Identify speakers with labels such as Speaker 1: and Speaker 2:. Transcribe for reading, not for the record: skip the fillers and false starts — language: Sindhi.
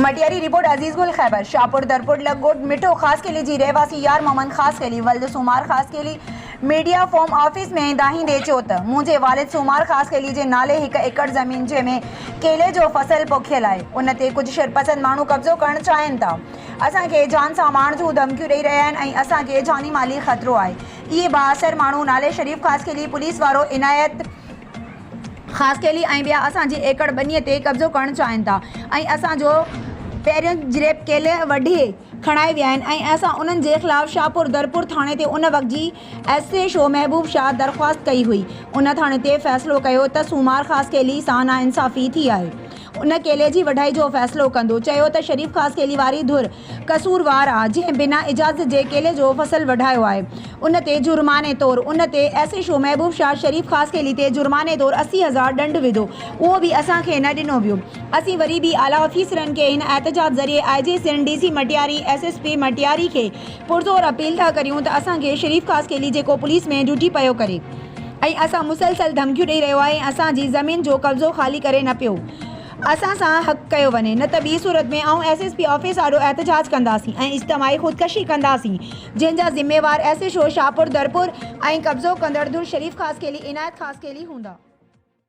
Speaker 1: مٽياري، رپورٽ، عزيز گل خيبر، شاهپور درپور لڳ ڳوٺ مٺو خاصخيلي جي رهواسي يار محمد خاصخيلي ولد سومار خاصخيلي ميڊيا فارم آفيس ۾ دانهيندي چيو ته منهنجي والد سومار خاصخيلي جي نالي هڪ ايڪڙ زمين جنهن ۾ ڪيلي جو فصل پوکيل آهي ان تي ڪجهه شرپسند ماڻهو قبضو ڪرڻ چاهين ٿا اسان کي جان سان مارڻ جون ڌمڪيون ڏئي رهيا آهن ۽ اسان کي جاني مالي خطرو آهي اهي بااثر ماڻهو نالي شريف خاصخيلي پوليس وارو عنايت خاصخيلي ۽ ٻيا اسان جي ايڪڙ ٻنيء تي قبضو ڪرڻ چاهين ٿا ۽ اسان جو پهريون جريب ڪيلي وڍي کڻائي ويا آهن ۽ اسان انهن جي خلاف شاهپور درپور ٿاڻي تي ان وقت جي S H O Mehboob Shah درخواست ڪئي هئي ان ٿاڻي تي فيصلو ڪيو ته سومار خاصخيلي سان ناانصافي ٿي آهي ان ڪيلي جي وڍائي جو فيصلو ڪندو چيو ته شريف خاصخيلي واري ڌر قصوروار آ جنهن بنا اجازت جي ڪيلي جو فصل وڍايو آهي ان تي جرماني طور ان تي S H O Mehboob Shah Sharif Khaskheli تي جرماني طور 80 هزار ڏنڊ وڌو اهو به اسان کي نه ڏنو ويو اسين وري به اعليٰ آفيسرن کي هن احتجاج ذريعي I G Sindh D C Matiari S S P Matiari کي پرزور اپيل ٿا ڪريون ته اسان کي شريف خاصخيلي جيڪو پوليس ۾ ڊيوٽي پيو ڪري ۽ اسان مسلسل ڌمڪيون ڏئي رهيو آهي ۽ اسان جي زمين جو قبضو خالي ڪري نه پيو اسان سان حق ڪيو وڃي نه ته ٻي صورت ۾ آئون ايس ايس پي آفيس آڏو احتجاج ڪنداسين ۽ اجتماعي خودڪشي ڪنداسين جنهن جا ذميوار S H O Shahpur Darpur ۽ قبضو ڪندڙ ڌر شريف خاصخيلي عنايت خاصخيلي هوندا.